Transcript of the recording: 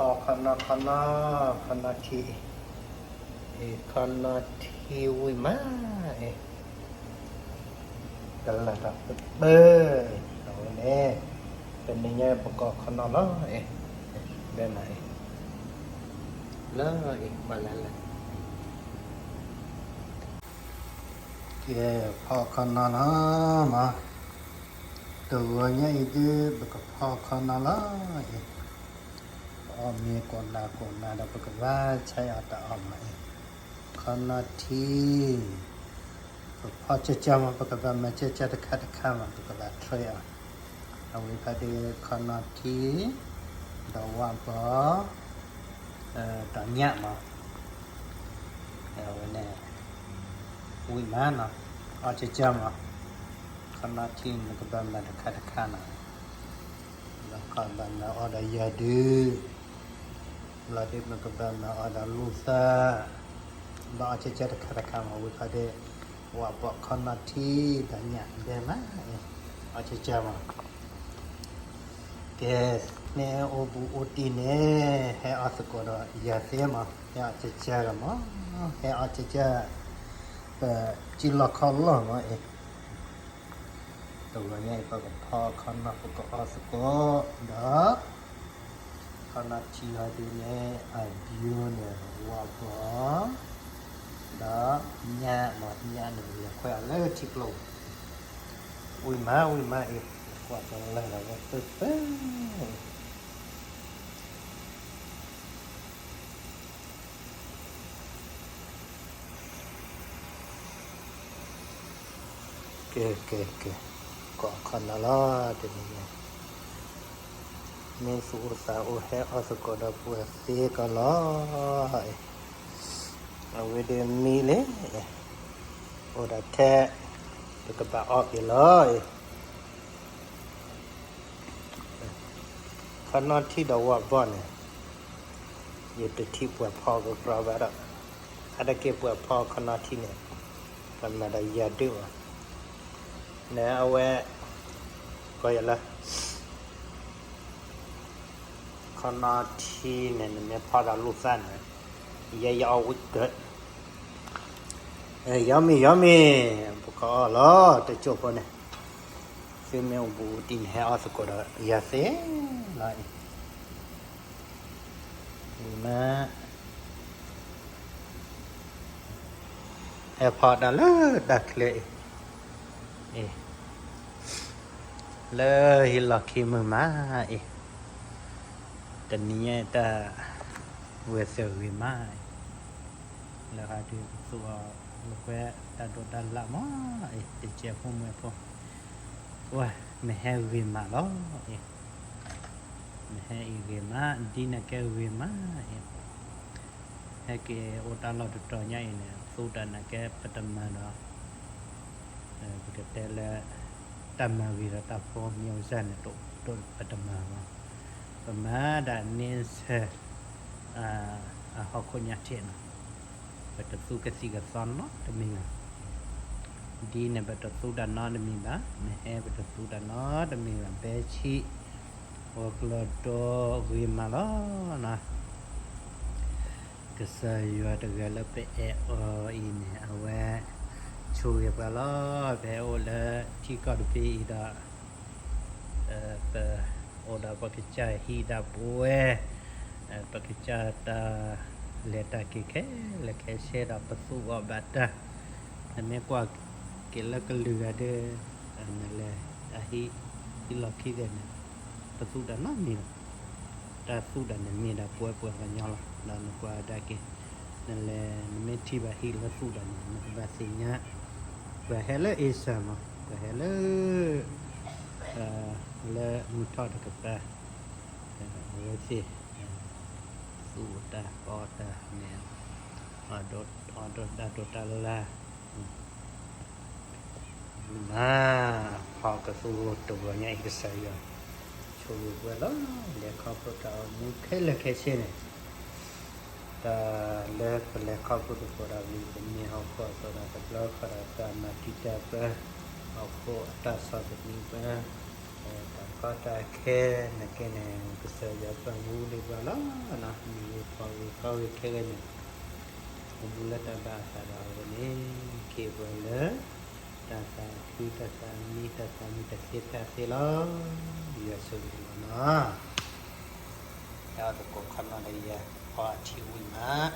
ခီနီၢ် ခီနီၢ် ခီနီၢ်ထံ, အ့ ခီနီၢ်ထံဝံၣ်မး, အ့ ကလၢ်တၢ်ပၢၢ်ပၢၢ်, အဝဲန့ၣ် တနံၤညါပကိးခီနီၢ်လီၤ, အ့ ဘဲမး အ့ လၢ အ့ ဘၣ်လၢလၢ ကဲ ဖီခီနီၢ်လီၤမး, တဂီၤညါအံၤဒုး ပကဖီခီနီၢ်လီၤ, အ့ ပအီၣ်မ့ၤကိးနၤကိးနၤဒီး ပကဘၣ်ဆါအီၤတၢ်အီၣ်မး, အ့ ခီနီၢ်ထံ, ပဖီကၢကၢမး ပကဘၣ်မၤကၢကၢတခါတခါမး ပကဘၣ် try အီၤ, အဝဲဖဲဒၣ် ခီနီၢ်ထံ, ဒီးဝၣ်ဘီ, ဒီးညၣ်မး, အဝဲန့ၣ် ဝံၣ်မးနီၤ, အီၣ်ကၢကၢမး, ခီနီၢ်ထံန့ၣ် နကဘၣ်မၤတခါတခါနီၤ, ဘၣ်ခီဘၣ်မၤအီၣ်ဒီးယၤဒုး ဘျီဒုး နကဘၣ်မၤအီၣ်ဒီးလူၢ်သၣ်, ဘၣ်အီၣ်ကၢကၢတခါတခါမး ဝံၣ်ဖးဒဲး, ဝၣ်ဘီ ခီနီၢ်ထံ ဒီးညၣ်ဒဲးမး, အီၣ်ကၢကၢမး, ကဲ, မ့ၢ်အိၣ်ဘူးအိၣ်တံၢ်န့ၣ် ဟဲအီၣ်သကိးဒီးယၤသ့မး, ဟဲအီၣ်ကၢကၢလီၤမး, ဟဲအီၣ်ကၢကၢ, ပစံၣ်လီၢ်ခီလီၢ်မးအံၤ တဂီၤညါအံၤ ပကဖီခီနီၢ် ပကအီၣ်သကိးဒီး ခီနီၢ်ထံဟီဒုန့ၣ် အဘျီန့ၣ် ဝၣ်ဘီ ဒီးညၣ်မး, ညၣ်န့ၣ် လဲၤခွဲးအီၤလၢထံကျိ, ဝံၣ်မး ဝံၣ်မးအံၤ ကွၢ်ကလၢာ်လီၤဝဲပၢၢ်ပၢၢ် ကဲ ကဲ ကဲ, ကိးခီနီၢ်လီၤ တနံၤညါ, မ့ၢ်သူၣ်အိၣ်သးအိၣ် ဟဲအီၣ်သကိးဒီးပှၤသ့ကီးလီၤ, အဝဲဒၣ်မံလံ, အိၣ်ဒီးထဲ ပကဘၣ်အီၣ်က့ၤလီၤ, ခီနီၢ်ထံဒီးဝၣ်ဘီန့ၣ် ယတထံၣ်ပှၤဖီကကြီဘၣ်ဒီး, အါတက့ၢ်ပှၤဖီခီနီၢ်ထံန့ၣ် ပမၤဒီးယၤဒုးဘၣ်, န့ၣ်အဝဲ ကီယလၢ ခီနီၢ်ထံန့ၣ် နမ့ၢ်ဖီဒီးလူၢ်သၣ်န့ၣ် ယဲယအီၣ်ဝံၣ်ကၢ, ယီမ့ၢ် ယီမ့ၢ် ပကအီၣ်လီၤ တကၠိၢ်ဖိန့ၣ်, သုမ့ၢ်အိၣ်ဘူးအိၣ်တံၢ်န့ၣ် ဟဲအီၣ်သကိးဒီးယၤသ့လီၤအံၤ, မ့ၢ် ဟဲဖီတၢ်လၢတၢ်ချၢအံၤ, အံၤ လၢဟံၣ်လီၢ်ခံမုာ်မးအံၤ, တနံၤညါတၢ်ဝဲသၢဂ့ၤမးအံၤ, လၢဟးဒုးပသူအီၤလၢပှဲၤတၢ်ဒိးတၢ်လၢ်မးအံၤ, တကဲဖိမွဲဖိ, ဝဲ မ့ၢ်ဟဲဂ့ၤမးလီၤအံၤ, မ့ၢ်ဟဲအံၤဂ့ၤမး ဒ်န့ၣ်ကဲဂ့ၤမးအံၤ, ဟဲက့ၤအိၣ်တၢ်လီၢ်တတီၤညါအံၤန့ၣ် သူတၢ်နာ်ကဲပတမၤဒီး ပကတဲလၢ တၢ်မၤဂ့ၤဒီးတၢ်ဖိမ့ၢ်အိၣ်စၢ်န့ၣ် တအိၣ်ပတမၤဘၣ်, ပမၤဒၣ်န့ဆၢၣ် အဟီၣ်ခိၣ်ညါထံးနီၤ, ပတသူကသံၣ်ကသီနီတမံၤဘၣ်, ဒ်န့ၣ်ပတသူတၢ်နီတမံၤဘၣ်, မ့ၢ်ဟဲပတသူတၢ်နီတမံၤဘၣ်, ဘဲဆံး ဂီၤကျၢၤဒိဂ့ၤမးလီၤနီၤ ကစၢ်ယွၤတဂၤလၢပအဲၣ်အီၤအံၤန့ၣ် အဝဲဆိၣ်ဂ့ၤပှၤလီၤ. ပဟဲအိၣ်လၢထံကီၢ်တဘ့ၣ်အံၤဒီး ပအိၣ်ဒီးပကစၢ်ဟံၣ်ဒၣ်ပဝဲ, ပကစၢ်တၢ်လဲၤတၢ်က့ၤခဲလၢာ်ခဲဆ့ဒီး ပသူၣ်အီၤဘၣ်တၢ်, နမ့ၢ်ကွၢ်က့ၤလၢကလုာ်ဂၤဒီး နလဲၤအဟံၣ် ဟံၣ်လီၢ်ခံသ့ၣ်န့ၣ် တသူတၢ်နီတမံၤဘၣ်. တၢ်သူတၢ်န့ၣ်မ့ၢ်ဒၣ်ပဝဲပှၤကညီလီၤ. ဒီးနကွၢ်ဒၣ်က့ၤ နလဲၤ နမ့ၢ်ထံၣ်ဘၣ်ဟံၣ်လၢသူတၢ်န့ၣ် နကဘၣ်သ့ၣ်ညါ ပှၤဟဲလၢအ့စၢၤမး ပှၤဟဲလၢ လၢမုၢ်ထီၣ်တကပၤ အဝဲသ့ၣ် သူၣ်တၢ်ကီတၢ်န့ၣ် အဒိတၢ်ဒိးတၢ်လၢ် မၤ ဖီကသူတဂီၤညါအံၤ ကစၢ်ယွၤ ဆိၣ်ဂ့ၤပှၤလီၤ. လဲၤခီဖျိတၢ်အိၣ်မူခဲလၢာ်ခဲဆ့န့ၣ် တၢ်လၢပလဲၤခီဖျိသကိးတၢ်လံ ပမ့ၢ်ဟီၣ်ခိၣ်အသိးဒီး တဘျီဃီဒီး တၢ်မၤတံာ်တာ်ပှၤ ဟီၣ်ခိၣ်အတၢ်ဆီၣ်သနံးပှၤ တၢ် ဒီးတၢ်ခဲလၢာ်ခဲဆ့န့ၣ် ကစၢ်ယွၤပာ်မူဒံးပှၤလီၤ. မ့ၢ်ဂ့ၤပှၤဂ့ၤကီဂ့ၤခဲဂ့ၤန့ၣ် အိၣ်မူလၢတၢ်ဘၣ်အသးဒီးအဝဲန့ၣ် ကဲပှၤလၢ တၢ်သးခု တၢ်သးမံ တၢ်သးမုာ်တၢ်သ့တၢ်သ့လီၤ. ယွၤဆိၣ်ဂ့ၤန့ၣ်လီၤနီၤ. တၢ်သကိးခီနီၣ်ဒီးယဲ အီထံဝံၤမး